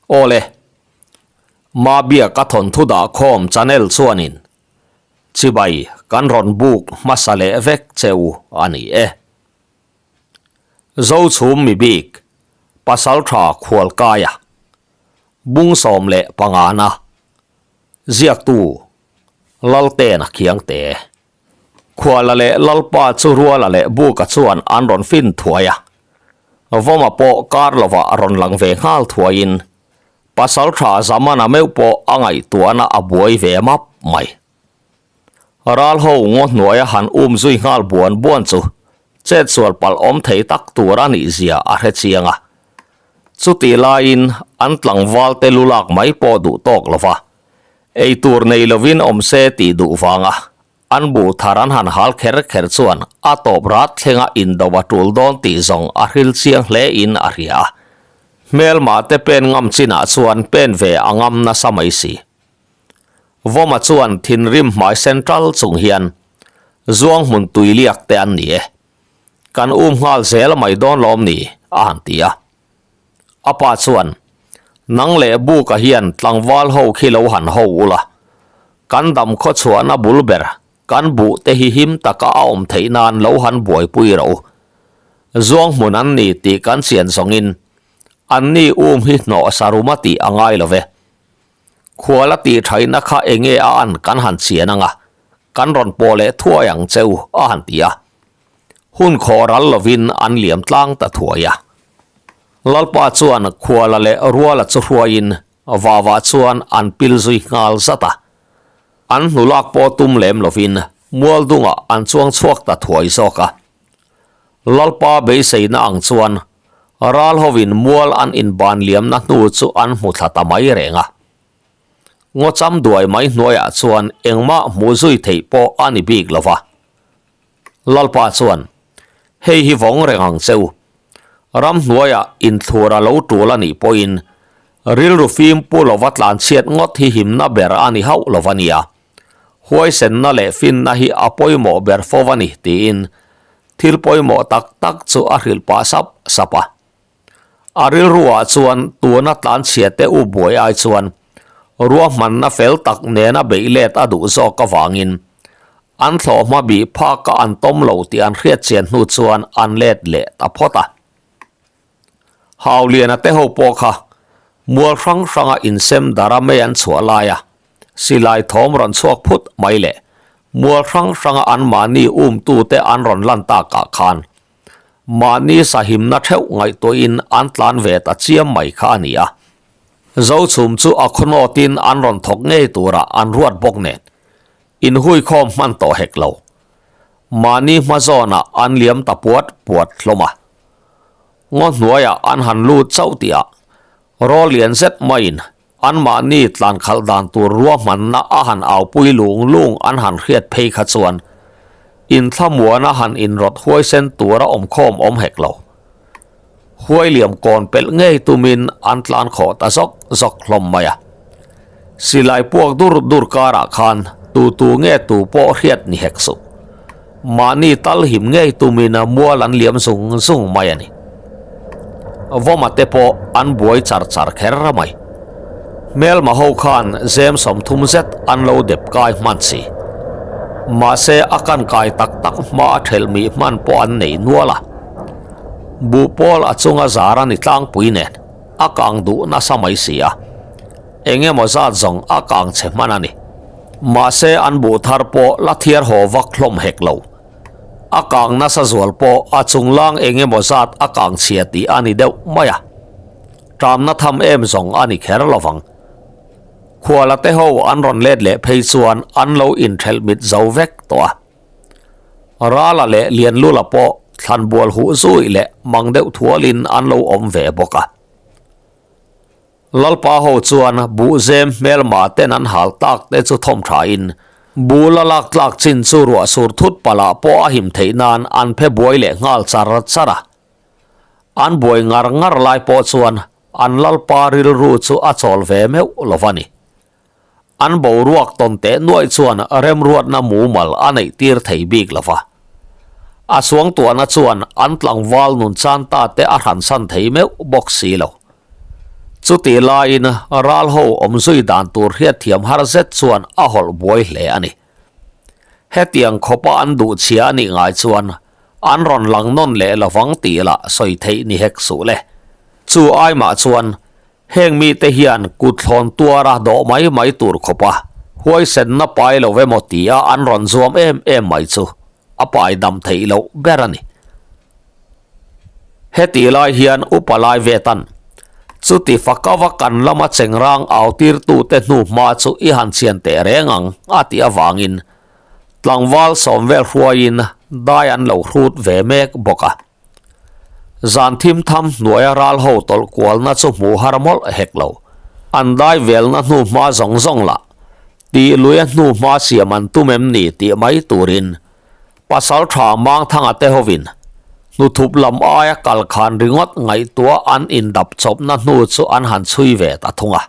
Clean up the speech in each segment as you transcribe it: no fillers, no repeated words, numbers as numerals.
Awle, Mabiaka thawnthu dahkhawm channel chuanin chibai kan rawn buk hmasa leh vek che u a ni e. Zochhum mibik, Pasaltha Khualkaia, Bungsawm leh Pangana, Ziaktu, Laltena Khiangte. Khuala leh Lalpa chu Ruala leh Buka chuan an rawn fin thuai a. Vawma pawh kar lovah rawn lang ve nghal thuaiin Pasaltha Zamana meuh pawh a ngaihtuahna a buai ve map mai. Ral ho ngaw hnuaia han um zui nghal buan buan chu chet sual palh awm thei tak tur a nih zia a hre chiang a. Chutih laiin an tlangval te lu lak mai pawh duh tawk lova ei tur nei lovin awm se tih duh vanga an buh thar an han hal kher kher chuan a tawp rat thlenga indo a tul dawn tih zawng a hril chiang hle in a hria a. Hmelmah te pen ngam chinah chuan pen ve a ngam nasa mai si. Vawma chuan thinrim hmai central chung hian Zuang hmun tui liak te an ni e. Kan um nghal zel mai dawn lawm ni? a han ti a. A pa chuan, Nang leh Buka hian tlangval ho khi lo han ho ula. Kan dam khaw chhuahna bul ber, kan buh te hi him taka a awm theih nan lo han buaipui rawh u. Zuang hmun an ni tih kan chian zawngin anni um hi hnawh saruma tih a ngai lo ve. Khual a tih thaihna kha enge a an kan han chian anga, kan rawn pawh leh thuai ang che u a han ti a. Hun khawh ral lovin an liam tlang ta thuai a. Lalpa chuan Khuala leh Ruala chu hruaiin Vava chuan an pil zui nghal zat a. An hnulak pawh tum lem lovin Mualdungah an chuang chhuak ta thuai zawk a. Lalpa beiseina ang chuan ral hovin mual an inban liamna hnu chu an hmu thla ta mai reng a. Ngaw cham duai mai hnuaiah chuan engmah hmuh zui theih pawh a ni bik lo va. Lalpa chuan, Hei hi vawng reng ang che u. Ramhnuaiah inthlur a lo tul a nih pawhin rilru fim pu lova tlanchhiat ngawt hi himna ber a ni hauh lo va nia. Huaisenna leh finna hi a pawimawh ber fo a ni, tiin thil pawimawh tak tak chu a hrilh pah sap sap a. A rilruah chuan tuna tlanchhia te u buai ai chuan ruahmanna fel tak nena beih let a duh zawk avangin an thlawhhma bih phaka an tawm lo tih an hriat chian hnu chuan an let leh ta phawt a. Hauliana te ho pawh kha mual hrang hranga insem dara mei an chhuah laia silai thawm rawn chhuak phut mai leh mual hrang hranga anmahni umtute an rawn lan takah khan mahni sahimna theuh ngaihtuahin an tlan ve ta chiam mai kha a ni a. Zochhum chu a khawnawtin an rawn thawk ngei tura an ruat bawk nen inhuikhawm hman tawh hek lo. Mahni hma zawnah an liam ta puat puat hlawm a. Ngaw hnuaiah an han lut chauh tihah rawl lian zet maiin anmahni tlan khalh dan tur ruahmanna a han aupui lung lung an han hriat phei kha chuan inthlamuana han inrawt huaisen tura awmkhawm awm hek lo. Huai liam kawn pelh ngei tumin an tlan khawh ta zawk zawk hlawm mai a. Silai puak dur dur karah khan tu tu nge tu pawh hriat ni hek suh. Mahni tal him ngei tumin mual an liam zung zung mai a ni. Vawma te pawh an buai char char kher mai. Hmelma ho khan zem 30 zet an lo dep kai hman si. Mahse a kan kai tak tak hma a thelh mih hman pawh an nei nual a. Buh pawl a chunga zar a ni tlangpui nen a kang duh nasa mai si a. Eng emaw zat zawng a kang chhe hman a ni. Mahse an buh thar pawh la thiar haw vak hlawm hek lo. A kang nasa zual pawh a chunglang eng emaw zat a kang chhia tih a ni deuh mai a. Ṭamna tham em zawng a ni kher lo vang. Khuala te ho an rawn let leh phei chuan an lo inthelh mit zo vek tawh a. Rala leh Lianlula pawh thlanbual huh zui leh mang deuh thualin an lo awm ve bawk a. Lalpa ho chuan buhzem hmelma ten an hal tak te chu thawm thain buh la lak tlak chin chu ruah sur thut palah pawh a him theih nan an phe buai leh nghal char char a. An buai ngar ngar lai pawh chuan an Lalpa rilru chu a chawl ve meuh lo va ni. An boruak tawn teh nuaih chuan remruatna mumal a neih tir thei bik lo va. A suangtuahna chuan an tlangval nun chan ta te a hransan thei meuh bawk si lo. Chutih laiin ral ho awm zui dan tur hriatthiam har zet chuan a hawlh buai hle a ni. Hetiang khawpa an duh chhia a nih ngai chuan an rawn lang nawn leh lovang tih lah sawi theih ni hek suh le. Chu ai mah chuan heng mite hian kut thlawn tuara dawh mai mai tur khawpa huaisenna pai lo emaw tia an rawn zuam em em mai chu a pai dam theih loh ber a ni. Hetih lai hian upa lai ve tan, Chuti fakava kan lama chengrang au tirtute hnu hma chu i han chhian teh reng ang a tih avangin tlangval sawm vel hruaiin dai an lo hrut ve mek bawk a. Zan thim tham hnuaia ral ho tawlh kualna chu hmuh har mawlh hek lo. An dai velna hnu hma zawng zawng lah tih luia hnu hma siam an tum em ni tih mai turin Pasal tha Mangthanga te hovin hnuthup lam aia kal khan ringawt ngaihtuah an indap chawpna hnu chu an han chhui ve ta thung a.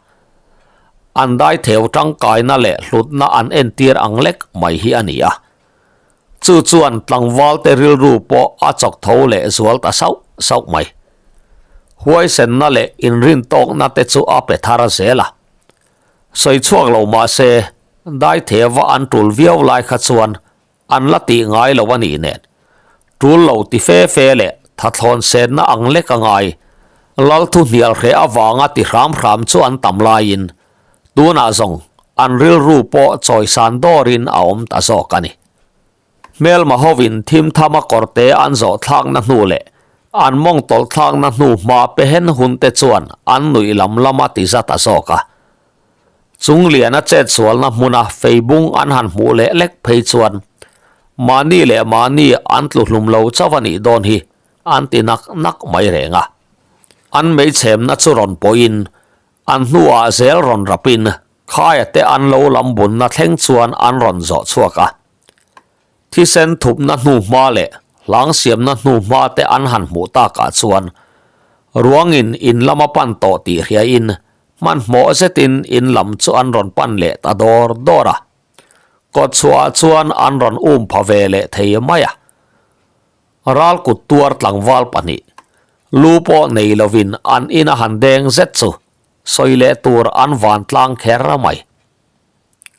An dai theu tangkaina leh hlutna an entir ang lek mai hi a ni a. Chu chuan tlangvalte rilru pawh a chawk tho leh zual ta sauh sauh mai. Huaisenna leh inrintawkna te chu a pe thar zel a. Sawi chhuak lo mah se, dai theva an tul viau lai kha chuan an la tih ngai lo a nih nen. Tul lo ti fe fe leh thathlawn senna ang lek a ngai, lal thu hnial hreh avanga ti hram hram chu an tam laiin tunah zawng an rilru pawh chawisan dawrin a awm ta zawk a ni. Hmelma hovin thim thama kawrte an zawh thlakna hnu leh an mawng tawlh thlakna hnu hma pehen hunte chuan an nuih lam lam a ti za ta zawk a. Chungliana chetsualna hmuna feibung an han hmuh leh lek phei chuan mahni leh mahni an tlu hlum lo chauh a nih dawn hi an ti nak nak mai reng a. An meichhemna chu rawn pawhin an hnuah zel rawn rapin khaia te an lo lam bunna thleng chuan an rawn zawh chhuak a. Thisen thupna hnuhma leh hlang siamna hnuhma te an han hmuh takah chuan ruangin in lama pan tawh tih hriain hmanhmawh zetin in lam chu an rawn pan leh ta dawr dawr a. Kawtchhuahah chuan an rawn um pha ve leh thei mai a. Ral kut tuar tlangval pahnih lu pawh nei lovin an ina han deng zet chu sawi leh tur an vantlang kher mai.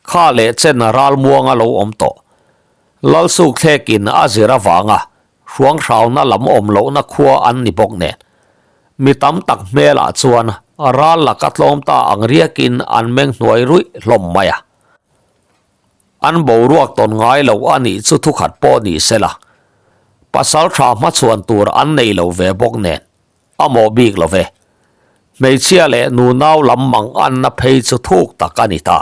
Kha leh chen ral muanga lo awm tawh. Lalsuk thlekin a zir avanga hruang hrauna lam awm lohna khua an ni bawk nen. Mi tam tak hmelah chuan ral laka tlawm ta ang riakin an meng hnuai ruih hlawm mai a. An boruak tawn ngai lo a nih chu thukhat pawh ni sela, pasal tha hmachhuan tur an nei lo ve bawk nen. A mawh bik lo ve. Hmeichhia leh nunau lam mang anna phei chu thuk tak a ni ta.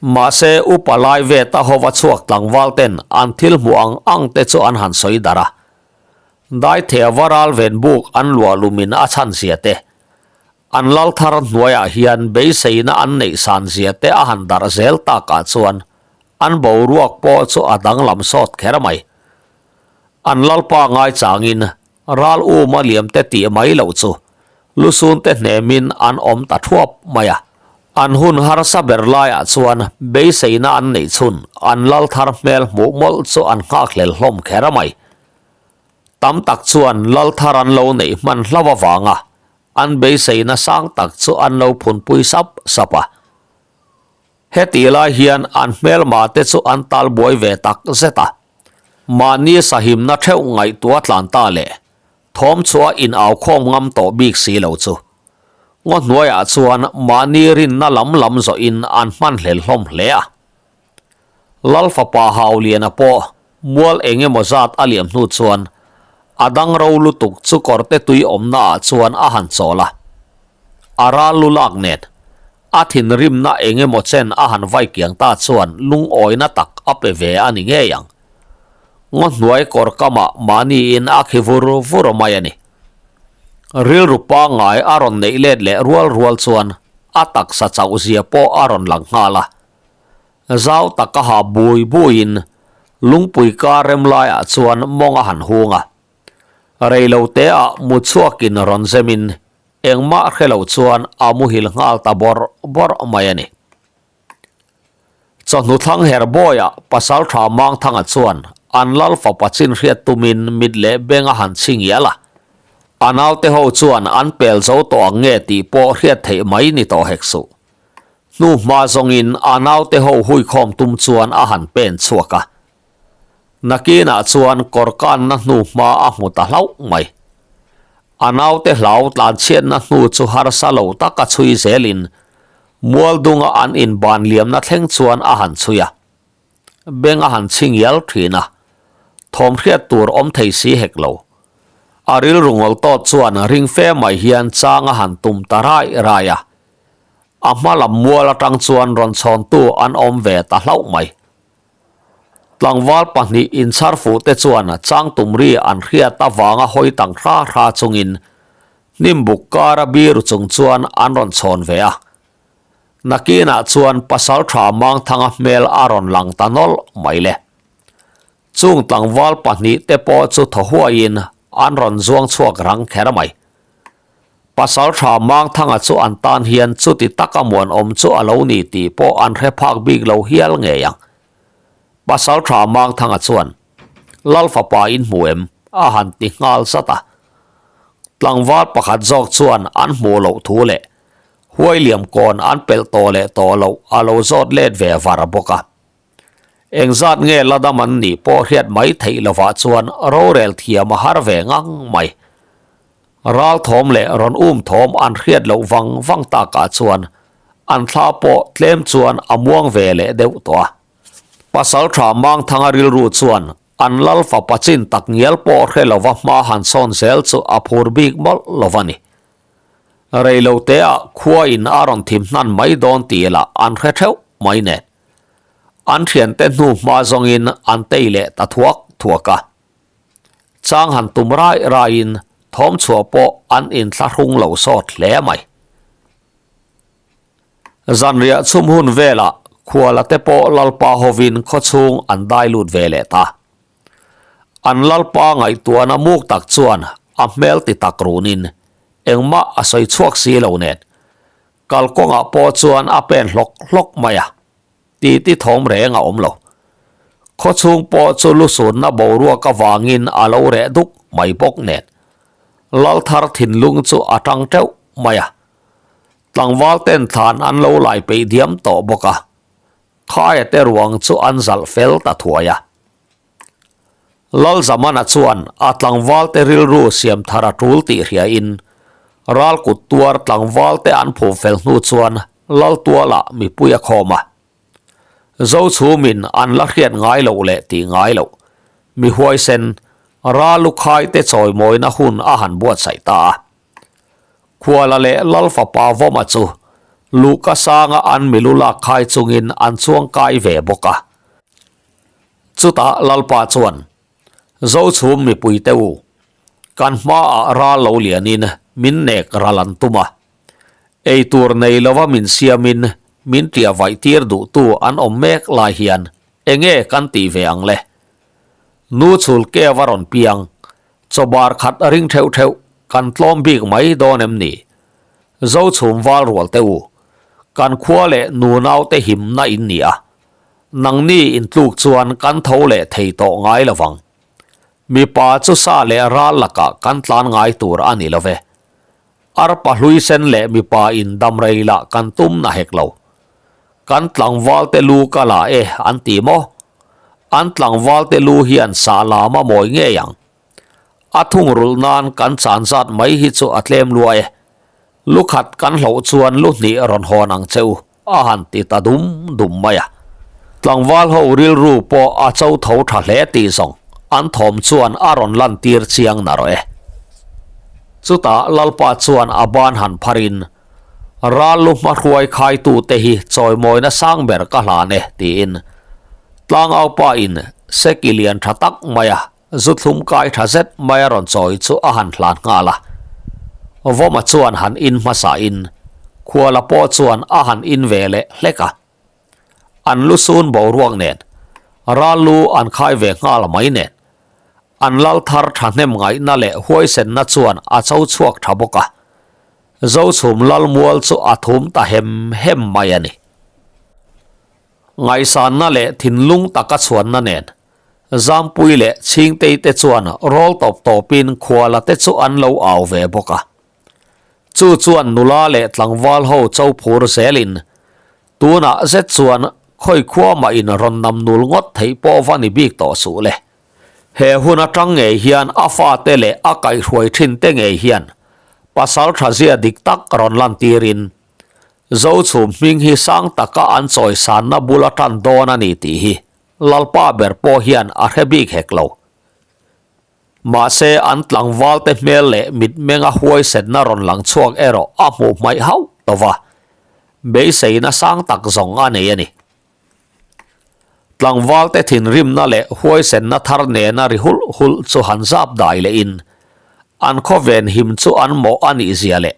Mahse, upa lai ve ta hova chhuak tlangval ten an thil hmuh ang ang te chu an han sawi darh a. Daithea va ral ven buk an luah lumin a chhan zia te, an lal thar hnuaiah hian beiseina an neih san zia te a han darh zel takah chuan an boruak pawh chu a danglam sawt kher mai. An lalpa ngaichangin Ral uma liam te tih mai loh chu lusun te hnemin an awm ta thuap mai a. An hun harsa ber laiah chuan beiseina an neih chhun an lal thar hmel hmuh mawlh chu an nghakhlel hlawm kher mai. Tam tak chuan lal thar an lo neih hman hlauh avanga an beiseina sang tak chu an lo phunpui sap sap a. Hetih lai hian an hmelma te chu an tal buai ve tak zet a. Mahni sahimna theuh ngaihtuah tlan ta leh thawm chhuah in au khawm ngam tawh bik si lo chu. Ngaw hnuaiah chuan mahni rinna lam lam zawhin an hmanhlel hlawm hle a. Lal fapa Hauliana pawh mual eng emaw zat a liam hnu chuan a dang ro lutuk chu kawrte tui awmna ah chuan a han chawl a. A ral lu lak nen a thinrimna eng emaw chen a han vai kiang ta chuan lungawina tak a pe ve a ni ngei ang. Ngaw hnuai kawr kamah mahniin a khi vur vur mai a ni. Rilru pangngai a rawn neih let leh rual rual chuan a taksa chauh zia pawh a rawn lang nghal a. Zau taka ha bui buiin lungpui kar rem laiah chuan mawng a han hung a. Reiloteah mu chhuakin rawn zemin engmah hre lo chuan a muhil nghal ta bawrh bawrh mai a ni. Chawhnu thlang her bawiah pasal tha Mangthanga chuan an lal fapa chin hriat tumin mit leh beng a han chhi ngial a. A naute ho chuan an pel zo tawh ang nge tih pawh hriat theih mai ni tawh hek suh. Hnu hma zawngin a naute ho huikhawm tum chuan a han pen chhuak a. Nakinah chuan kawr kanna hnu hma a hmu ta hlauh mai. A naute hlau tlanchhiatna hnu chu harsa lo taka chhui zelin Mualdunga an inban liamna thleng chuan a han chhui a. Beng a han chhi ngial thin a, thawm hriat tur awm thei si hek lo. A rilru ngawl tawt chuan ring fe mai hian chang a han tum ta rai rai a. A hma lam mual atang chuan rawn chhawntu an awm ve ta hlauh mai. Tlangval pahnih inchhar fuh te chuan chang tum ri an hriat avanga hawi tang hra hra chungin hnimbuk kara biru chung chuan an rawn chhawn ve a. Nakinah chuan Pasaltha Mangthanga hmel a rawn lang ta nawlh mai le. Chung tlangval pahnih te pawh chu thaw huaiin an rawn zuang chhuak rang kher mai. Pasaltha Mangthanga chu an tan hian chuti taka muanawm chu a lo ni tih pawh an hre phak bik lo hial ngei ang. Pasaltha Mangthanga chuan, Lal fapa in hmu em? a han ti nghal zat a. Tlangval pakhat zawk chuan an hmuh loh thu leh Huai liam kawn an pelh tawh leh tawh loh a lo zawt let ve var bawk a. Engzat nge la dam an nih pawh hriat mai theih lovah chuan rorel thiam a har ve ngang mai. Ral thawm leh rawn um thawm an hriat loh vang vang takah chuan an thla pawh tlem chuan a muang ve leh deuh tawh a. Pasaltha Mangthanga rilru chuan an lal fapa chin tak ngial pawh hre lova hma han sawn zel chu a phur bik mawlh lo va ni. Rei lo te ah khua in a rawn thim hnan mai dawn tih lah an hre theuh mai nen. An thiante hnu hma zawng in an tei leh ta thuak thuak a. Chang han tum rai rai in thawm chhuah pawh an inthlahrung lo sawt hle mai. Zanriah chhum hun velah khuala te pawh Lalpa hovin khawchhung an dai lut ve leh ta. An Lalpa ngaihtuahna muk tak chuan a hmel ti tak runin engmah a sawi chhuak si lo nen kalkawngah pawh chuan a pen hlawk hlawk mai a, titi thawm reng a awm lo. Khawchhung pawh chu lusunna boruak avangin a lo reh duk mai bawk nen Lalthar thinlung chu a tang teuh mai a, tlangval ten thlan an lo lai peih diam tawh bawk a. Khaia te ruang chu an zalh fel ta thuai a. Lalzamana chuan a tlangvalte rilru siam thar a tul tih hriain ral kut tuar tlangvalte an phum fel hnu chuan Laltualah mipui a khawm a. Zochhumin an la hriat ngai loh leh tih ngai loh mi huaisen ral lu khaite chawimawina hun a han buatsaih ta a. Khuala leh Lal fapa Vawma chu luhka sanga an milu lak khai chungin an chuang kai ve bawk a. Chutah Lalpa chuan, Zochhum mipui te u, kan hmaah ral lo lianin min nek ral an tum a. Ei tur nei lova min siamin min tia vaih tir duhtu an awm mek lai hian enge kan tih ve ang le? Nu chhul keu a rawn piang, chaw bar khat a ring theuh theuh kan tlawm bik mai dawn em ni? Zochhum val rual te u, kan khua leh nunau te himna in ni a, nangni intluk chuan kan tho leh thei tawh ngai lo vang. Mipa chu sa leh ral lakah kan tlan ngai tur a ni lo ve. Arpa hlui sen leh mipa in damrei lah kan tum na hek lo. Kan tlangval te lu ka la e an ti maw? An tlangval te lu hian sah lam a mawi ngei ang. A thungrulh nan kan chan zat mai hi chu a tlem lua e. Lu khat kan hloh chuan lu hnih rawn hawn ang che u, a han ti ta dum dum mai a. Tlangval ho rilru pawh a cho tho tha hle tih zawng an thawm chuan a rawn lantir chiang na rawh e. Chutah Lalpa chuan a ban han pharin, Ral lu hmahruai khaitute hi chawimawina sang ber ka hlan e, tiin Tlangaupa in seki lian tha tak mai a Zu thlum kai tha zet mai a rawn chawi chu a han hlan nghal a. Vawma chuan han in hmasa in, Khuala pawh chuan a han in ve leh hlek a. An lu sun boruak nen, ral lu an khai ve nghal mai nen, an lal thar thahnem ngaihna leh huaisenna chuan a cho chhuak tha bawk a. Zochhum lal mual chu a thum ta hem hem mai a ni. Ngaihsanna leh thinlung taka chhuanna nen. Zampui leh Chhingtei te chuan rawl tawp tawpin khuala te chu an lo au ve bawk a. Chu chuan nula leh tlangval ho cho phur zelin tunah zet chuan khawi khua mah in rawn nam nul ngawt theih pawh va ni bik tawh suh le. He hun atang ngei hian a fate leh a kaihhruai thin te ngei hian pasal tha zia dik tak rawn lantirin Zochhum hming hi sang taka an chawisanna bul a tan dawn a ni tih hi Lalpa ber pawh hian a hre bik hek lo. Mahse an tlangvalte hmel leh mitmenga huaisenna rawn lang chhuak erawh a hmuh hmaih hauh lo va, beiseina sang tak zawng a nei a ni. Tlangvalte thinrimna leh huaisenna thar nena ri hulh hulh chu han zap dai lehin, an khawven him chu an mawh a nih zia leh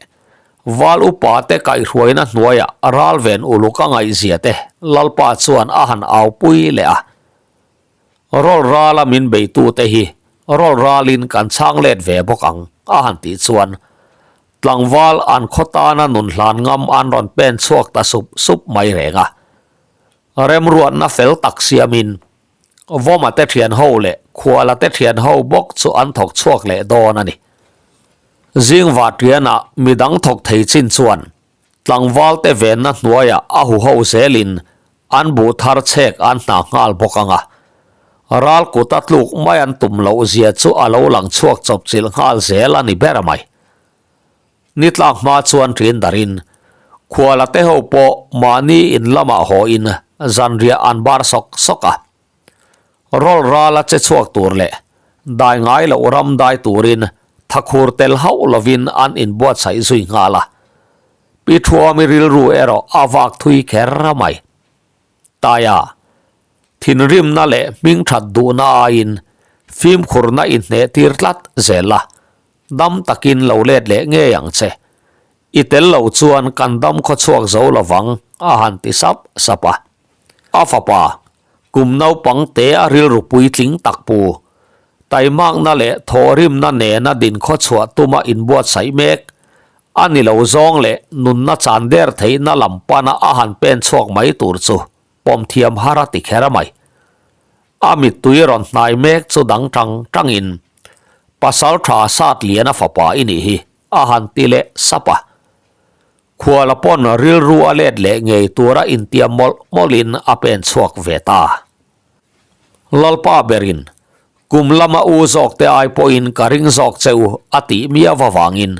val upa te kaihhruaina hnuaia ralven uluk a ngaihzia te Lalpa chuan a han aupui leh a. Rawl rala min beitute hi rawl ralin kan chhang let ve bawk ang a han tih chuan tlangval an khaw tana nun hlan ngam an rawn pen chhuak ta sup sup mai reng a. Remruatna fel tak siamin Vawma te thian ho leh Khuala te thian ho bawk chu an thawk chhuak leh dawn a ni. Zingva tianah midang thawk thei chin chuan tlangval te venna hnuaiah a huho zelin an buh thar chhek an hna nghal bawk ang a. Ral kuta tluk mai an tum loh zia chu a lo lang chhuak chawp chilh nghal zel a ni ber mai. Ni tlak hma chuan ṭin darin Khuala te ho pawh mahni in lamah haw in zanriah an bar sawk sawk a. Rawl rala che chhuak tur leh dai ngai loh ram dai turin thakhur tel hauh lovin an inbuatsaih zui nghal a. Pi Thuami rilru erawh a vak thui kher mai. Taia, thinrimna leh hmingthat duhna aiin fimkhurna inhnehtir tlat zel a, dam takin lo let leh ngei ang che. I tel lo chuan kan dam khaw chhuak zo lovang a han ti sap sap a. A fapa, kum naupang te a rilru puitling tak pu. Taimakna leh thawhrimna nena din khaw chhuah tuma inbuatsaih mek a ni lo zawng leh nunna chan der theihna lam pana a han pen chhuak mai tur chu pawm thiam har a ti kher mai. A mittui rawn hnai mek chu dang tang tangin, Pasal tha sat lian a fapa i nih hi, a han ti leh sap a. Khuala pawn rilru a let leh ngei tura intiam mawlh mawlhin a pen chhuak ve ta. Lalpa berin, Kum lama u zawk te ai pawhin ka ring zawk che u a tih miau avangin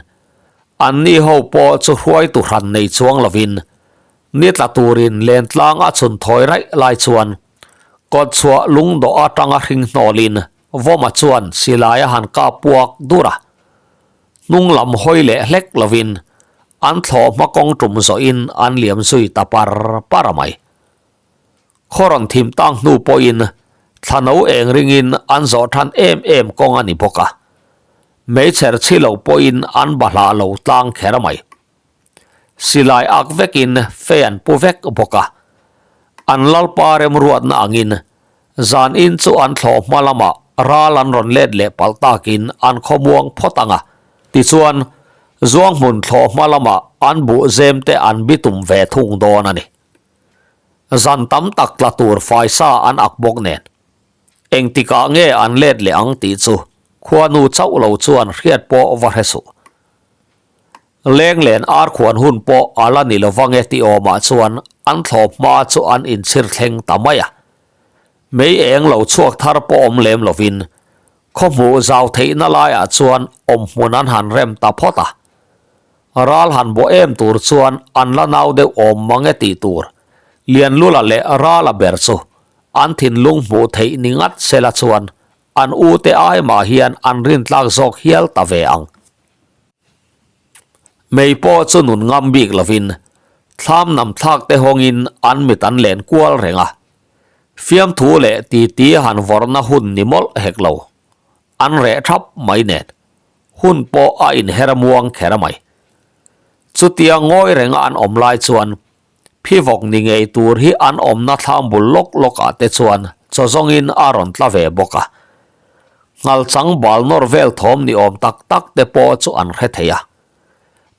anni ho pawh chu hruaitu hran nei chuang lovin ni tla turin lentlang a chhun thawi raih lai chuan kawtchhuah lungdawh atanga hring hnawlin Vawma chuan silai a han kap puak dur a. Hnung lam hawi leh hlek lovin an thlawh hma kawng tum zawhin an liam zui ta par par a mai. Khaw rawn thim tang hnu pawhin thla no eng ringin an zawh than em em kawng a ni bawk a. Meichher chhi lo pawhin an bahlah lo tlang kher mai. Silai ak vekin fei an pu vek bawk a. An lalpa remruatna angin zan in chu an thlawh hma lamah ral an rawn let leh palh takin an khawmuang phawt ang a. Tichuan, Zuanghmun thlawh hma lamah an buh zem te an bitum ve thung dawn a ni. Zan tam tak tla tur faisa an ak bawk nen. Engtikah nge an let leh ang tih chu khuanu chauh lo chuan hriat pawh va hre suh. Lenglen ar khuan hun pawh a la ni lovang e tih awmah chuan an thlawp hma chu an inchhir thleng ta mai a. Mei eng lo chhuak thar pawh awm lem lovin khaw hmuh zau theihna laiah chuan awmhmun an han rem ta phawt a. Ral han bawh em tur chuan an la nau deuh awm mang e tih tur Lianlula leh Rala ber chu an thinlung hmuh theih ni ngat sela chuan an ute ai mah hian an rintlak zawk hial ta ve ang. Mei pawh chu nun ngam bik lovin thlam nam thlak te hawngin an mit an len kual reng a. Fiamthu leh titi han vawrhna hun ni mawlh hek lo. An reh thap mai nen. Hun pawh a inher muang kher mai. Chutia ngawi renga an awm lai chuan phivawk ni ngei tur hi an awmna thlam bul lawk lawk ah te chuan chaw zawngin a rawn tla ve bawk a. Nghal chang bal nawr vel thawm ni awm tak tak te pawh chu an hre thei a.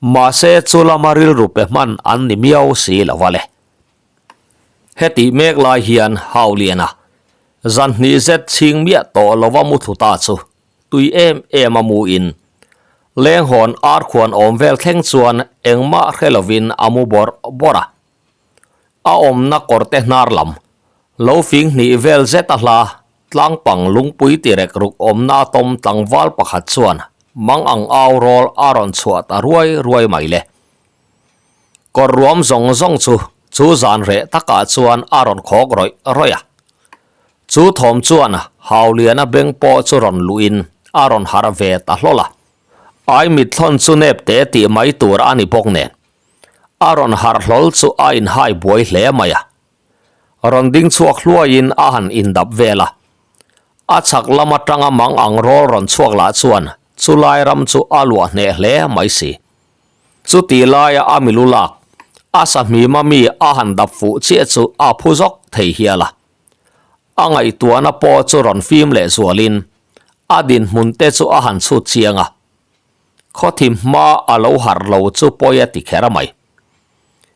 Mahse chu lama rilru pe hman an ni miau si lo a le. Hetih mek lai hian Hauliana. Zan hnih zet chhing miah tawh lova mu thlu ta chu tui em em a mu in lenghawn ar khuan awm vel thleng chuan engmah hre lovin a mu bawrh bawrh a. A awmna kawr te hnar lam lo fing hnih vel zet a hla tlangpang lungpui tirek ruk awmna a tawm tlangval pakhat chuan mang ang au rawl a rawn chhuah ta ruai ruai mai le. Kawr ruam zawng zawng chu chu zan reh takah chuan a rawn khawk rawih rawih a. Chu thawm chuan Hauliana beng pawh chu rawn luhin a rawn harh ve ta hlawl a. Ai mitthlawn chu nep te tih mai tur a ni bawk nen a rawn harh hlawl chu a inhai buai hle mai a. Rawn ding chhuak hluaiin a han indap vel a. A chhak lam atanga mang ang rawl rawn chhuak lah chuan chulai ram chu a luah hneh hle mai si. Chuti laia a milu lak, a sahmima mi a han dap fuh chiah chu a phu zawk thei hial a. A ngaihtuahna pawh chu rawn fim leh zualin a dinhmun te chu a han chhut chiang a. Khawthim hma a lo harh lo chu pawi a ti kher mai.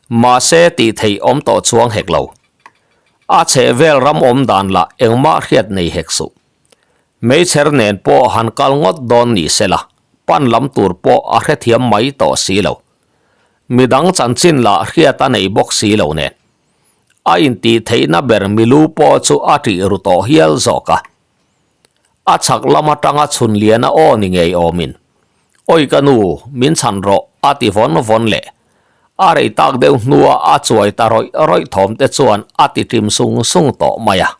Mahse tih theih awm tawh chuang hek lo. A chhehvel ram awm dan lah engmah hriat nei hek suh. Meichher nen pawh han kal ngawt dawn ni sela, pan lam tur pawh a hrethiam mai tawh si lo. Midang chanchin lah hriat a nei bawk si lo nen. A intih theihna ber milu pawh chu a ṭih ru tawh hial zawk a. A chhak lam atanga chhun lian a aw ni ngei awmin, Awi ka nu, min chhan rawh, a ti vawn vawn leh. A rei tak deuh hnua a chuai ta rawih rawih thawm te chuan a ti ṭim sung sung tawh mai a.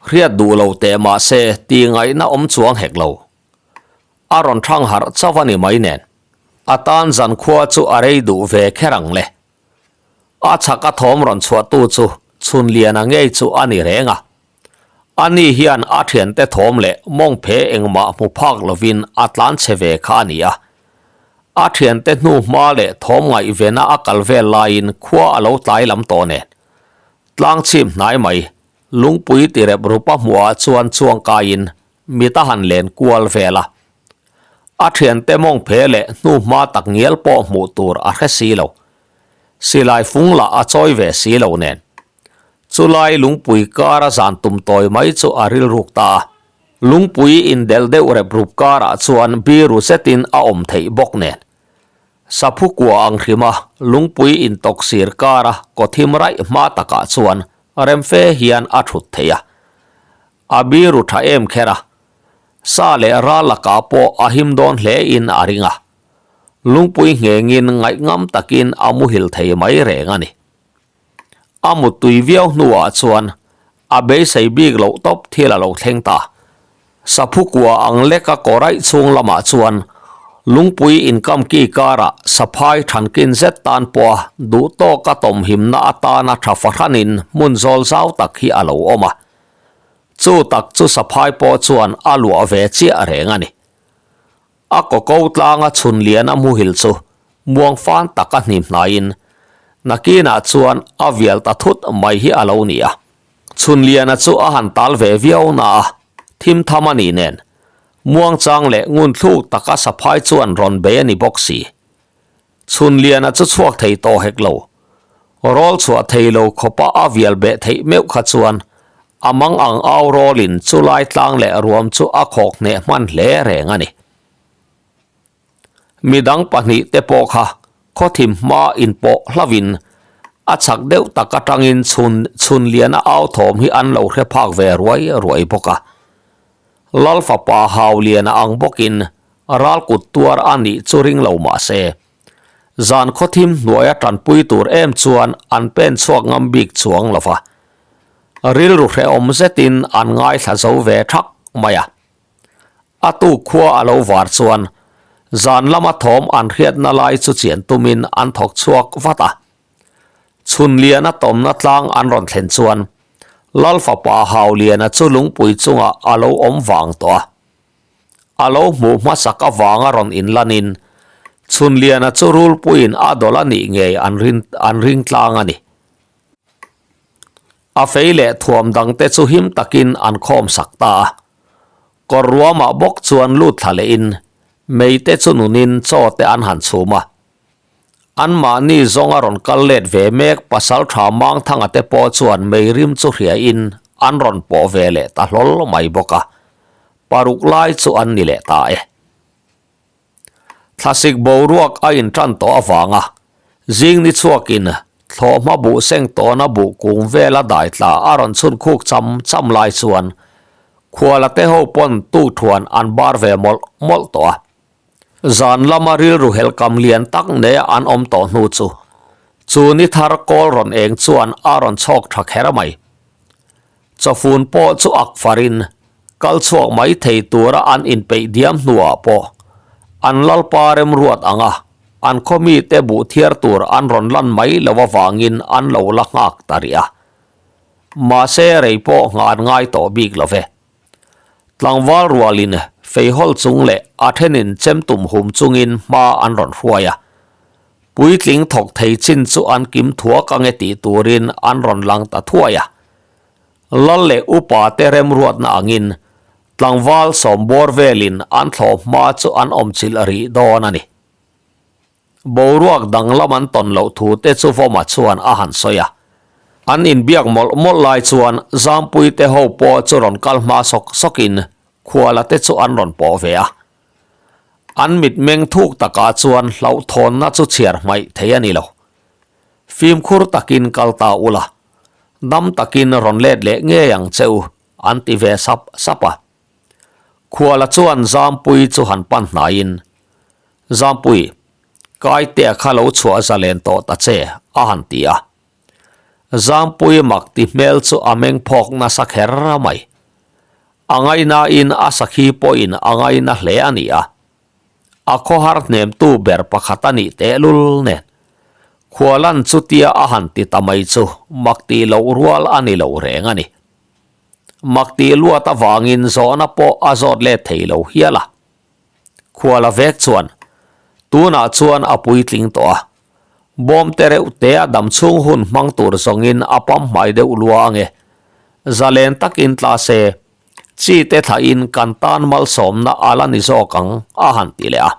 Hriat duh lo teh mah se tih ngaihna awm chuang hek lo. A rawn thang harh chauh a ni mai nen, a tan zankhua chu a rei duh ve kher ang le. A chhak a thawm rawn chhuahtu chu Chhunliana ngei chu a ni reng a. Ani hian a thiante thawm leh mawng phe engmah hmu phak lovin a tlan chhe ve kha a ni a. A thiante hnu hma leh thawm ngaihvena a kal vel laiin khua a lo tlai lam tawh nen. Tlang chhip hnai mai, lungpui ti rep rupa hmuhah chuan chuang kaiin mit a han len kual vel a. A thiante mawng phe leh hnu hma tak ngial pawh hmuh tur a hre si lo. Silai fung lah a chawi ve si lo nen. Chulai lungpui kar a zan tum tawi mai chu a rilruk ta a. Lungpui indelh deuh rep rup karah chuan biru zetin a awm theih bawk nen. Saphu kua ang hrima lungpui intawk sir kara kawthim raih hma takah chuan remfe hian a thut thei a. A biru tha em kher a, sa leh ral lakah pawh a him dawn hle in a ring a. Lungpui nghengin ngaihngam takin a muhil thei mai reng a ni. A muttui viau hnuah chuan a beisei bik loh tawp thil a lo thleng ta. Saphu kua ang leka kawraih chhung lamah chuan lungpui inkamki karah saphai thankin zet tan pawha duh tawka tawmhimna atana tha fahranin hmun zawl zau tak hi a lo awm a. Chu tak chu saphai pawh chuan a luah ve chiah reng a ni. A kawko tlanga chhun lian a muhil chu muang fan tak a hnim hnaiin nakinah chuan a vial ta thut mai hi a lo ni a. Chhun liana chu a han tal ve viau na a, thim tham a nih nen muangchang leh ngun thluk taka saphai chuan rawn bei a ni bawk si. Chhun liana chu chhuak thei tawh hek lo. Rawl chhuah thei lo khawpa a vial beh theih meuh kha chuan a mang ang au rawlin chu lai tlang leh ruam chu a khawk hneh hman hle reng a ni. Midang pahnih te pawh kha khawthim hma inpawh hlauhin a chhak deuh tak atangin chhun chhun liana au thawm hi an lo hre phak ve ruai ruai bawk a. Lal fapa hau liana ang bawkin ral kut tuar a nih chu ring lo mah se, zan khawthim hnuaia tanpui tur em chuan an pen chhuak ngam bik chuang lo va. Rilru hrehawm zetin an ngaithla zo ve thak mai a. A tuk khua a lo var chuan zan lama thawm an hriatna lai chu chian tumin an thawk chhuak vat a. Chhun liana tawmna tlang an rawn thlen chuan Lal fapa Hau Liana chu lungpui chungah a lo awm vang tawh a. A lo hmuh hmasak avanga rawn inlanin Chhunliana chu rulpuiin a dawlh a nih ngei an rin an ring tlang a ni. A fei leh thuam dangte chu him takin an khawm sak ta a. Kawr ruamah bawk chuan lut thla lehin meite chu nunin chaw te an han chhum a. Anmahni zawnga rawn kal let ve mek Pasaltha Mangthanga te pawh chuan mei rim chu hriain an rawn pawh ve leh ta hlawl mai bawk a, paruk lai chu an ni leh ta e. Thlasik boruak a intan tawh avanga zing ni chhuakin thlawhhma buh seng tawna buh kung vela dai tla a rawn chhun khuk cham cham lai chuan khuala te ho pawn tukthuan an bar ve mawlh mawlh tawh a. Zan lama rilru helkam lian tak nea an awm tawh hnu chu chu ni thar kawl rawn eng chuan a rawn chhawk tha kher mai. Chawfun pawh chu ak farin kal chhuak mai thei tura an inpeih diam hnuah pawh an lalpa remruat ang a, an khaw mite buh thiar tur an rawn lan mai lo avangin an lo la nghak ta rih a. Mahse rei pawh nghah an ngai tawh bik lo ve. Tlangval rualin feihawl chung leh a thenin chem tum hum chungin hma an rawn hruai a. Puitling thawk thei chin chu an kim thuak ange tih turin an rawn lang ta thuai a. Lal leh upa te remruatna angin tlangval sawmbawr velin an thlawh hma chu an awmchilh rih dawn a ni. Boruak danglam an tawn loh thu te chu Vawma chuan a han sawi a. An inbiak mawlh mawlh lai chuan Zampui te ho pawh chu rawn kal hma sawk sawkin Khuala te chu an rawn pawh ve a. An mitmeng thuk takah chuan hlauhthawnna chu chhiar hmaih thei a ni lo. Fimkhur takin kal ta ula, dam takin rawn let leh ngei ang che u, an ti ve sap sap a. Khuala chuan Zampui chu han pan hnaiin, Zampui, Kaitea kha lo chhuah zalen tawh ta che, a han ti a. Zampui mak ti hmel chu a meng phawk nasa kher mai. A ngaihnain a sakhi pawhin a ngaihna hle a ni a. A khawhar hnemtu ber pakhat a nih tehlul nen. Khualan chutia a han ti ta mai chu mak tih loh rual a ni lo reng a ni. Mak tih luat avangin zawhna pawh a zawt let thei lo hial a. Khuala vek chuan tunah chuan a puitling tawh a, bawm te reuh te a dam chhung hun hmang tur zawngin a pam hmai deuh lua ange. Zalen takin tla se, chi te thlahin kan tan malsawmna a la ni zawk ang a han ti leh a.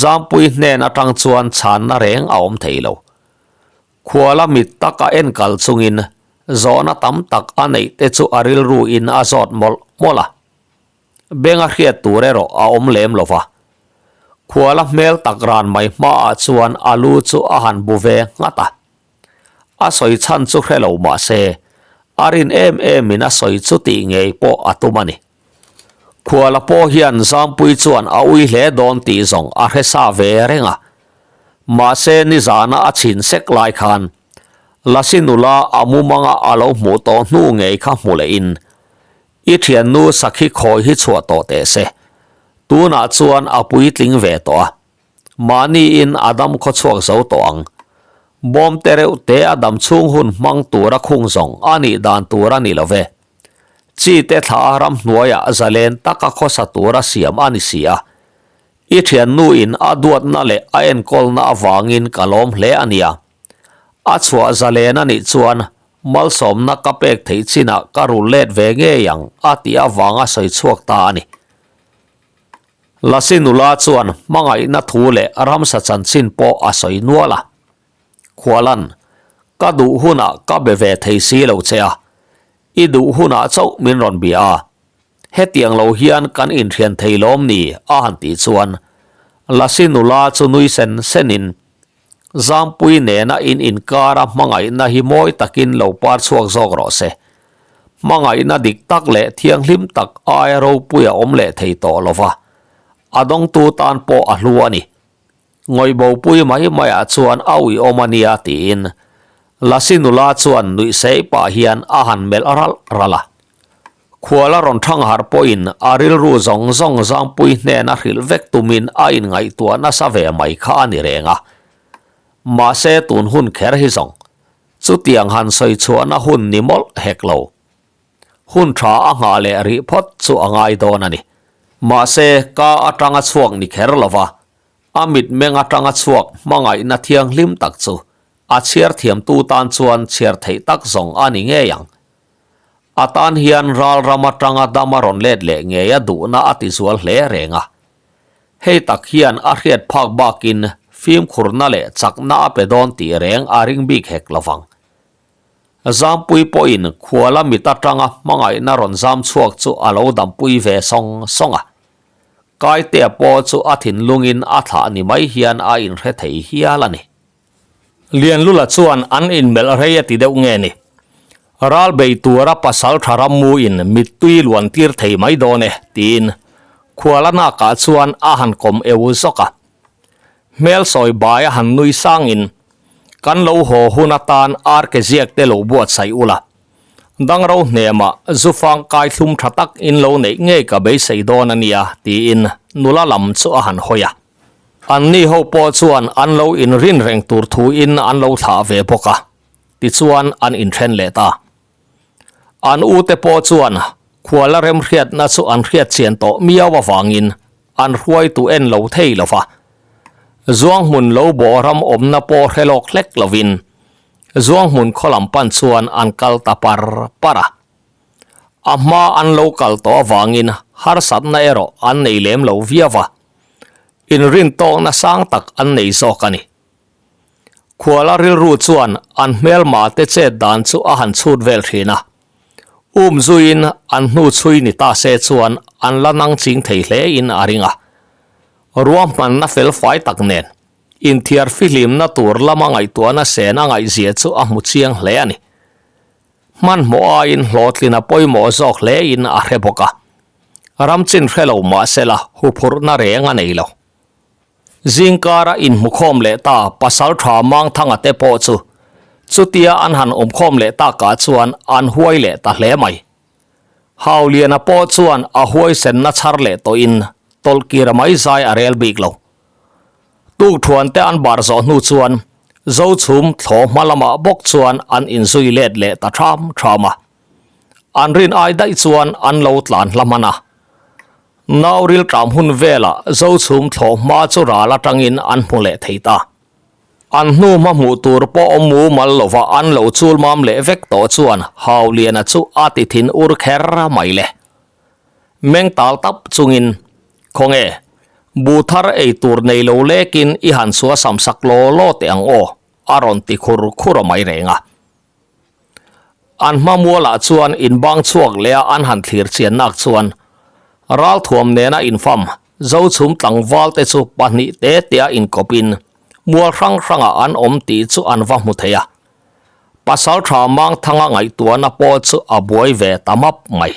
Zampui hnen atang chuan chhanna reng a awm thei lo. Khuala mit taka enkal chungin zawhna tam tak a neih te chu a rilru in a zawt mawlh mawlh a. Benga hriat tur erawh a awm lem lo va. Khuala hmel tak ran mai hmaah chuan a lu chu a han bu ve nghat a. A sawi chhan chu hre lo mah se, a rin em emin a sawi chu tih ngei pawh a tum a ni. Khuala pawh hian Zampui chuan a ui hle dawn tih zawng a hre sa ve reng a. Mahse nizana a chhin sek lai khan Lasi nula a mumanga a lo hmuh tawh hnu ngei kha hmu lehin I thiannu sakhi khawi hi chhuah tawh teh se. Tunah chuan a puitling ve tawh a. Mahniin a dam khaw chhuak zo tawh ang. Bawm te reuh te a dam chhung hun hmang tura khung zawng a nih dan tur a ni lo ve. Chi te thla a ramhnuaiah zalen taka khawsa tura siam a ni si a. I thiannu in a duatna leh a enkawlna avangin ka lawm hle a nia. A chhuah zalen a nih chuan malsawmna ka pek theih chinah ka rul let ve ngei ang a tih avanga sawi chhuak ta a ni. Lasi nula chuan hmangaihna thu leh ramsa chanchin pawh a sawi nual a. Khualan, ka duh hunah ka be ve thei si lo che a, i duh hunah chauh min rawn bia a, hetiang lo hian kan inthian thei lawm ni a han tih chuan Lasi nula chu nui sen senin Zampui nena in inkara hmangaihna hi mawi takin lo par chhuak zawk rawh se. Hmangaihna dik tak leh thianghlim tak aia ropui a awm leh thei tawh lo va, a dawngtu tan pawh a hlu a ni. Ngawihbopui mai maiah chuan a uiawm a nia tiin Lasi nula chuan nuih sei pah hian a han melh ralh ralh a. Khuala rawn thang harh pawhin a rilru zawng zawng Zampui hnena hrilh vek tumin a inngaihtuah nasa ve mai kha a ni reng a. Mahse tun hun kher hi zawng chutiang han sawi chhuahna hun ni mawlh hek lo. Hun tha a nghah leh rih phawt chu a ngai dawn a ni. Mahse ka atanga chhuak ni kher lova a mitmeng atanga chhuak hmangaihna thianghlim tak chu a chhiar thiamtu tan chuan chhiar theih tak zawng a ni ngei ang. A tan hian ral ram atanga dam a rawn let leh ngei a duhna a ti zual hle reng a. Hei tak hian a hriat phak bakin fimkhurna leh chakna a pe dawn tih reng a ring bik hek lovang. Zampui pawhin khuala mit atanga hmangaihna rawn zam chhuak chu a lo dampui ve sawng sawng a. Kaitea pawh chu a thinlungin a thlah ni mai hian a inhre thei hial a ni. Lianlula chuan an inmelh rei a ti deuh nge ni? Ral bei tura pasal tha rammuin mittui luan tir thei mai dawn e, tiin khuala nakah chuan a han kawm eu zawk a. Hmel sawi bai a han nui sangin, Kan lo haw hun atan arke ziak te lo buatsaih ula. Dangro hnemah zufang kai thlum tha tak in lo neih ngei ka beisei dawn a nia, tiin nula lam chu a han hawi a. Anni ho pawh chuan an lo inrin reng tur thuin an lo thlah ve bawk a, tichuan an inthen leh ta. An ute pawh chuan khuala remhriatna chu an hriat chian tawh miau avangin an hruaitu en lo thei lo va. Zuanghmun lo bawh ram awmna pawh hre lawk hlek lovin Zuanghmun khaw lam pan chuan an kal ta par par a. A hma an lo kal tawh avangin harsatna erawh an nei lem lo viau va, inrintawkna sang tak an nei zawk a ni. Khuala rilru chuan an hmelma te chet dan chu a han chhut vel thin a. Um zuiin an hnu chhui ni ta se chuan an la nang ching thei hle in a ring a. Ruahmanna fel fai tak nen inthiar fihlimna tur lama ngaihtuahna sen a ngaihzia chu a hmu chiang hle a ni. Hmanhmawh aiin hlawhtlin a pawimawh zawk hle in a hre bawk a. Ram chin hre lo mahsela huphurhna reng a nei lo. Zingkara inhmukhawm leh ta pasal tha Mangthanga te pawh chu chutia an han awmkhawm leh takah chuan an huai leh ta hle mai. Hauliana pawh chuan a huaisenna chhar leh tawhin tawlhkira mai zai a rel bik lo. Tukthuan te an bar zawh hnu chuan Zochhum thlaw hma lamah bawk chuan an inzui let leh ta ṭham ṭham a. An rin ai daih chuan an lo tlan hla hman a. Nau rilṭam hun velah Zochhum thlawh hma chu ral atangin an hmu leh thei ta. An hnu hma hmuh tur pawh awm mumal lova an lo chul mam leh vek tawh chuan Hauliana chu a ti thin ur kher mai le. Meng tal tap chungin, Khawnge, bu thar ei tur nei lo lekin i han suasam sak law law teh ang aw, a rawn ti khur khur a mai reng a. An hma mualah chuan inbang chhuak leh a an han thlir chian nak chuan ralthuam nena infam Zochhum tlangval te chu pahnih te te a inkawpin mual hrang hrangah an awm tih chu an va hmu thei a. Pasaltha Mangthanga ngaihtuahna pawh chu a buai ve ta map mai.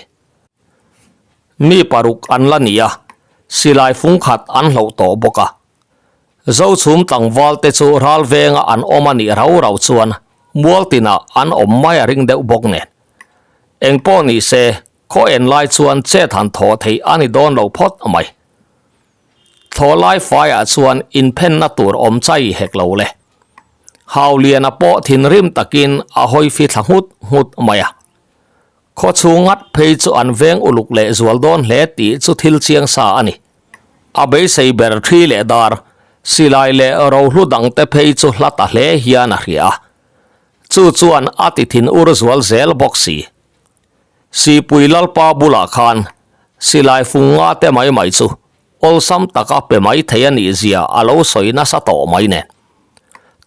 Mi paruk an la ni a, silai fung khat an hloh tawh bawk a. Zochhum tlangval te chu ral venga an awm a nih rau rau chuan mual tinah an awm mai a ring deuh bawk nen. Engpawh ni se, khaw en lai chuan chet han thaw theih a ni dawn lo phawt mai. Thlawh lai faiah chuan inphenna tur awm chai hek lo le. Hauliana pawh thinrim takin a hawi fi thla nghut nghut mai a. Khaw chhung ngat phei chu an veng uluk leh zual dawn hle tih chu thil chiang sa a ni. A beisei ber thi leh dar, silai leh rohlu dangte phei chu hla ta hle hian a hria a. Chu chuan a ti thin ur zual zel bawk si. Sipui Lalpa bulah khan silai fung nga te mai mai chu awlsam taka pe mai thei a nih zia a lo sawi nasa tawh mai nen.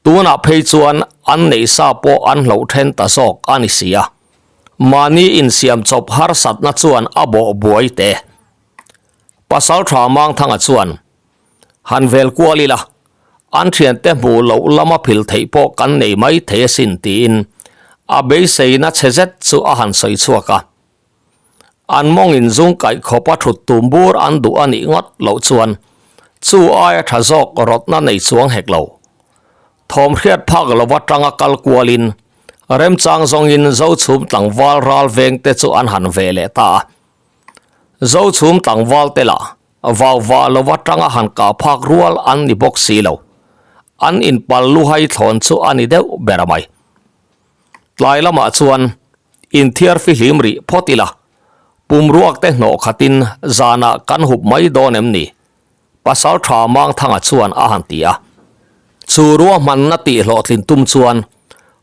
Tunah phei chuan an neih sa pawh an hloh then ta zawk a ni si a. Mahni insiam chawp harsatna chuan a bawh buai te. Pasal tha Mangthanga chuan, Han vel kual ila, an thiante hmuh loh lama phil theih pawh kan nei mai thei asin tiin a beiseina chhe zet chu a han sawi chhuak a. An mawng inzung kaih khawpa thut tum bur an duh a nih ngawt loh chuan chu aia tha zawk rawtna nei chuang hek lo. Thawm hriat phak lova tanga kal kualin remchang zawngin Zochhum tlangval ral vengte chu an han ve leh ta a. Zochhum tlangval te lah vau vah lova tanga han kah phak rual an ni bawk si lo. An inpal luhai thlawn chu a ni deuh ber mai. Tlai lamah chuan inthiar fihlim rih phawt ila, pumruak te hnawh khatin zanah kan hup mai dawn em ni? Pasal tha Mangthanga chuan a han ti a. Chu ruahmanna tih hlawhtlin tum chuan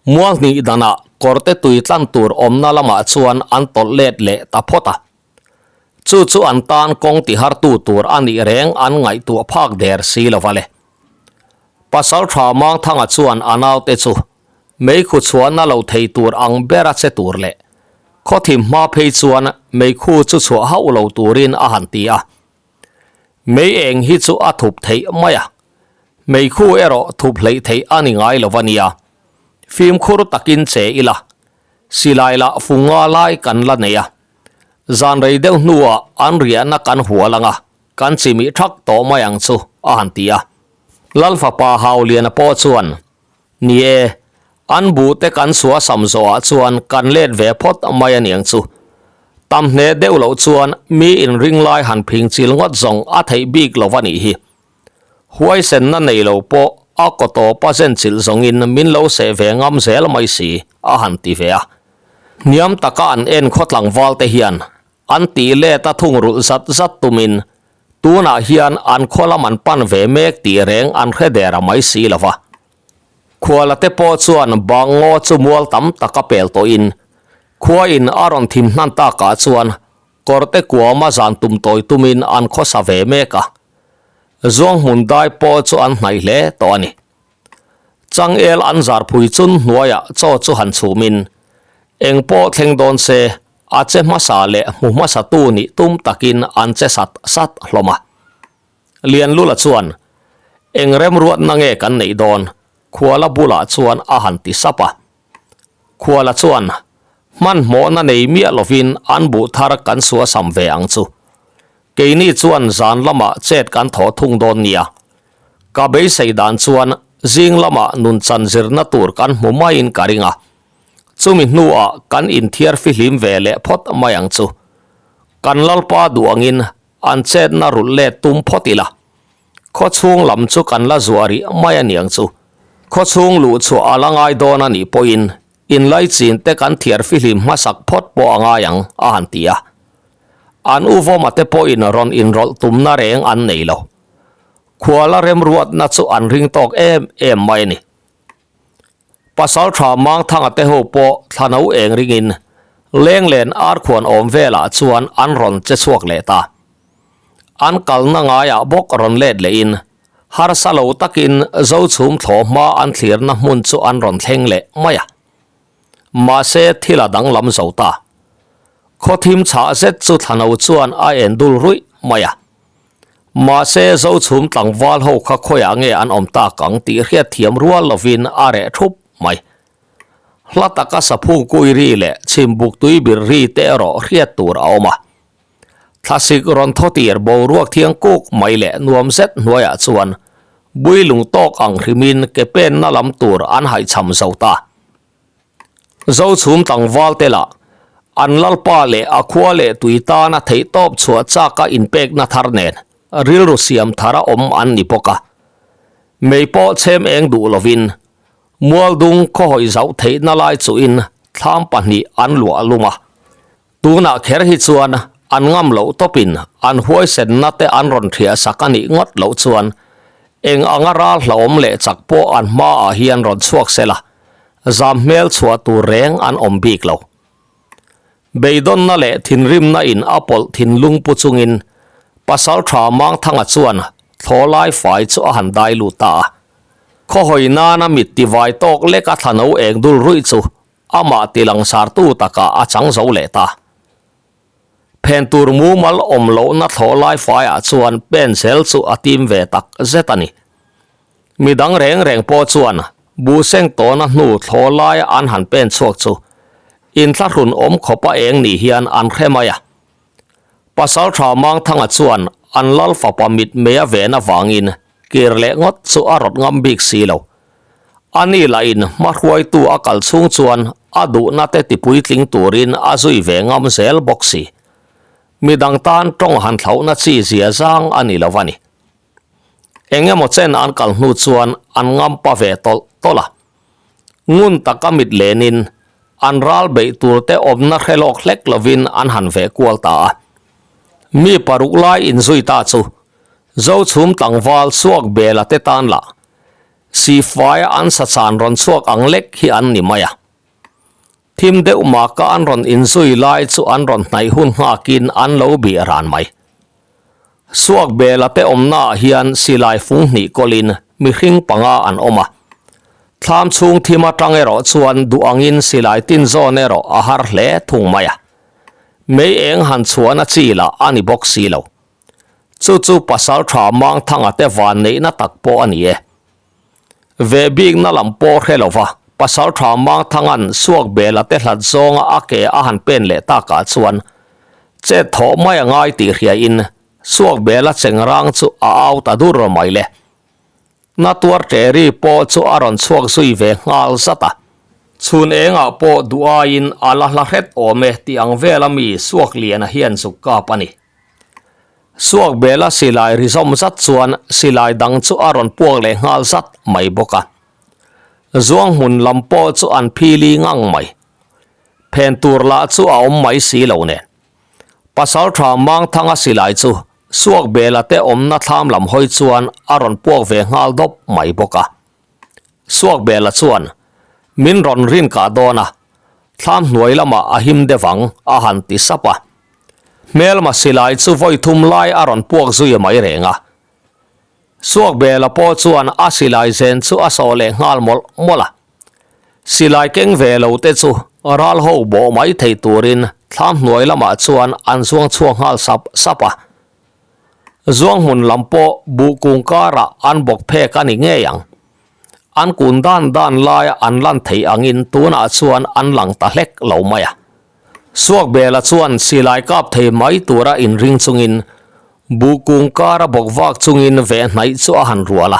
mual hnih danah kawrte tui tlan tur awmna lamah chuan an tawlh let leh ta phawt a. Chu chu an tan kawng tihartu tur a nih reng an ngaihtuah phak der si lo va le. Pasal tha Mangthanga chuan a naute chu. Meikhu chhuahna lo thei tur ang bera che tur leh khawthim hma phei chuan meikhu chu chhuah hauh lo turin a han ti a. Mei eng hi chu a thup theih mai a, meikhu erawh thup hleih theih a ni ngai lo a nia. Fimkhur takin che ila, silai lah funga lai kan la nei a. Zan rei deuh hnuah an riahna kan hual ang a, kan chimih thak tawh mai ang chu, a han ti a. Lalfapa Hauliana pawh chuan, Ni e, an buh te kan chhuah sam zawhah chuan kan let ve phawt mai a niang chu. Tam hne deuh loh chuan mi inring lai han phing chil ngawt zawng a theih bik lo a nih hi. Huaisenna nei lo pawh a kaw tawp a zen chilh zawngin min lo seh ve ngam zel mai si, a han ti ve a. Hniam taka an en khaw tlangval te hian An tih let a thungrulh zat zat tumin tunah hian an khaw lam an pan ve mek tih reng an hre der a mai si lo va. Khuala te pawh chuan bang ngaw chu mual tam tak a pel tawhin khua in a rawn thim hnan takah chuan kawrte kuama zan tum tawi tumin an khawsa ve mek a. Zuanghmun dai pawh chu an hnaih hle tawh a ni. Changel an zarphui chun hnuaiah chaw chu han chhumin eng pawh thleng dawn se A che hmasa leh hmu hmasatu nih tum takin an che sat sat hlawm a. Lianlula chuan, Eng remruatna nge kan neih dawn? Khuala bulah chuan a han ti sap a. Khuala chuan, Hmanhmawhna nei miah lovin an buh thar kan suasam ve ang chu. Keini chuan zan lamah chet kan thaw thung dawn nia. Ka beisei dan chuan zing lamah nunchan zirna tur kan hmu maiin ka ring a. Chumi hnuah kan inthiar fihlim ve leh phawt mai ang chu. Kan Lalpa duh angin an chetna rulh let tum phawt ila. Khawchhung lam chu kan la zuah rih mai a niang chu. Khawchhung luh chhuah a la ngai dawn a nih pawhin inlaichin te kan thiar fihlim hmasak phawt pawh a ngai ang a han ti a. An u Vawma te pawhin rawn inrawlh tumna reng an nei lo. Khuala remruatna chu an ring tawk em em mai a ni. Pasalṭha Mangthanga te ho pawh thlano eng ringin Lenglen arkhuan awm velah chuan an rawn che chhuak leh ta. An kalna ngaiah bawk rawn let lehin harsa lo takin Zochhum thlawh hma an thlirna hmun chu an rawn thleng leh mai a. Mahse thil a danglam zo ta. Khawthim chhah zet chu thlano chuan a en dul ruih mai a. Mahse, Zochhum tlangval ho kha khawiah nge an awm tak ang tih hriat thiam rual lovin a reh thup mai. Hla taka saphung kui ri leh chhimbuk tui bir ri te erawh hriat tur a awm a. Thlasik rawn thaw tir boruak thiang kuk mai leh nuam zet hnuaiah chuan builung tawk ang hrimin ke penna lam tur an haihchham zo ta. Zochhum tlangval te lah an lalpa leh a khua leh tui tana theihtawp chhuah chaka inpekna thar nen rilru siam thara awm an ni bawk a. Mei pawh chhem eng duh lovin Mualdung khawhawi zauh theihna lai chuhin thlam pahnih an luah lum a. Tunah kher hi chuan an ngam loh tawpin an huaisenna te an rawn thiah sak a nih ngawt loh chuan eng anga ral hlauhawm leh chak pawh an hmaah hian rawn chhuak se la, zam hmel chhuah tur reng an awm bik lo. Beidawnna leh thinrimna in a pawlh thinlung pu chungin Pasaltha Mangthanga chuan thlawlai fai chu a han dai lut ta a. Khawhawi nana mit tivai tawk lek a thlano eng dul ruih chu Amah ti langsartu takah a chang zo leh ta. Phen tur mumal awm lohna thlawh lai faiah chuan pen zel chu a tim ve tak zet a ni. Midang reng reng pawh chuan buhseng tawna hnu thlawh laia an han pen chhuak chu inthlahrun awm khawpa eng ni hian an hre mai a. Pasaltha Mangthanga chuan an lal fapa mitmei a ven avangin kir leh ngawt chu a rawt ngam bik si lo. A ni lahin hmahruaitu a kal chhung chuan a duhna te tipuitling turin a zui ve ngam zel bawk si. Midang tan tawng han thlauhna chi zia zang a ni lo a ni. Eng emaw chen an kal hnu chuan an ngampa ve tawlh tawlh a. Ngun taka mit lenin an ral beih tur te awmna hre lawk hlek lovin an han veh kual ta a. Mi paruk lai inzui ta chu Zochhum tlangval suak bela te tan lah Sihfaia an sachan rawn chhuak ang lek hi an ni mai a. Thim deuh maka an rawn inzui lai chu an rawn hnaih hun nghakin an lo bih ran mai. Suak bela te awmnaah hian silai fung hnih kawlin mihring panga an awm a. Thlam chhung thim atang erawh chuan duh angin silai tin zawn erawh a har hle thung mai a. Mei eng han chhuahna chi lah a ni bawk si lo. Chu chu pasal tha Mangthanga te van neihna tak pawh a ni e. Ve bikna lam pawh hre lova pasal tha Mangthanga'n Suakbela te hlat zawnga a ke a han pen leh takah chuan chet thawh mai a ngai tih hriain Suakbela chengrang chu a au ta dur mai le. Na tuar ṭeri pawh chu a rawn chhuak zui ve nghal zat a. Chhun engah pawh duh aiin a la hla hret awm e tih ang vela mi Suakliana hian zuk kap a ni. Suakbela silai ri zawm zat chuan silai dang chu a rawn puak leh nghal zat mai bawk a. Zuang hmun lam pawh chu an phili ngang mai. Phen tur lah chu a awm mai si lo nen. Pasalṭha Mangthanga silai chu Suakbela te awmna thlam lam hawi chuan a rawn puak ve nghal dawp mai bawk a. Suakbela chuan, Min rawn rin kah dawn a, thlam hnuai lamah a him deuh ang, a han ti sap a. Hmelma silai chu vawi thum lai a rawn puak zui mai reng a. Suakbela pawh chuan a silai zen chu a sawh leh nghal mawlh mawlh a. Silai keng ve lo te chu ral ho bawh mai thei turin thlam hnuai lamah chuan an zuang chhuak nghal sap sap a. Zuang hmun lam pawh buh kung karah an bawk phek a ni ngei ang. An kun dan dan laia an lan theih angin tunah chuan an lang ta hlek lo mai a. Suakbela chuan silai kap thei mai tura inring chungin buh kung kara bawk vak chungin veh hnaih chu a han rual a.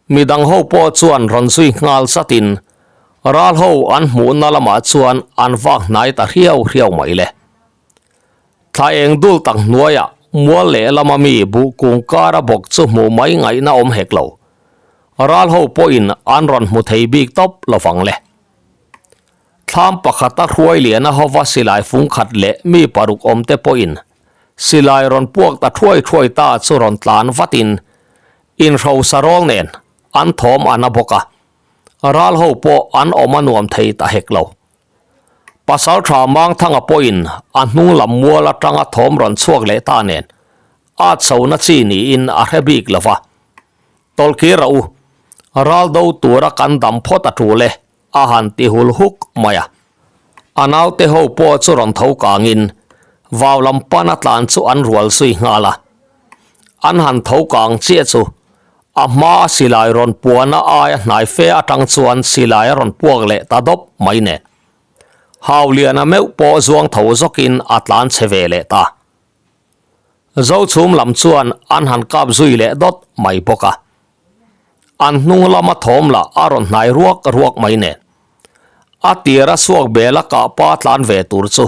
Midang ho pawh chuan rawn zui nghal zatin ral ho an hmuhna lamah chuan an vak hnai ta hriau hriau mai le. Thla eng dul tak hnuaiah mual leh lama mi buh kung kara bawk chu hmuh mai ngaihna awm hek lo. Ral ho pawhin an rawn hmu thei bik tawp lovang le. Thlam pakhata hruai liana hova silai fung khat leh mi paruk awmte pawhin silai rawn puak ta thuai thuai ta chu rawn tlan vatin Inhrosa rawl nen an thawm a na bawk a, ral ho pawh an awm a nuam thei ta hek lo. Pasaltha Mangthanga pawhin a hnung lam mual atanga thawm rawn chhuak leh ta nen a chhona chi niin a hre bik lo va. Tawlkir a u, ral do tura kan dam phawt a tul e, a han ti hul huk mai a. A naute ho pawh chu rawn tho kangin vau lam pana tlan chu an rual zui nghal a. An han tho kang chiah chu a hmaa silai rawn puana aia hnai fe atang chuan silai a rawn puak leh ta dawp mai nen. Hauliana meuh pawh zuang tho zawkin a tlan chhe ve leh ta. Zochhum lam chuan an han kap zui leh dawt mai bawk a. An hnung lama thawm lah a rawn hnai ruak ruak mai nen. A tira suak bela kah pa tlan ve tur chu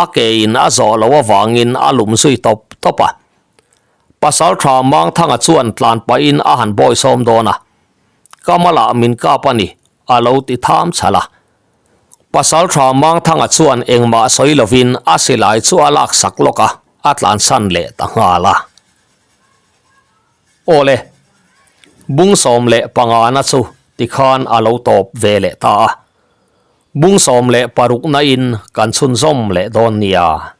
a ke in a zawh loh avangin a lum zui tawp tawp a. Pasaltha Mangthanga chuan tlan pahin a han bawi sawm dawn a. Kamala min kap a ni, a lo ti tham chhal a. Pasaltha Mangthanga chuan engmah sawi lovin a silai chu a laksak lawk a, a tlansan leh ta nghal a. Awle, bung 15 na chu tikhan a lo tawp ve leh ta a. Bung 16 na in kan chhunzawm leh dawn nia.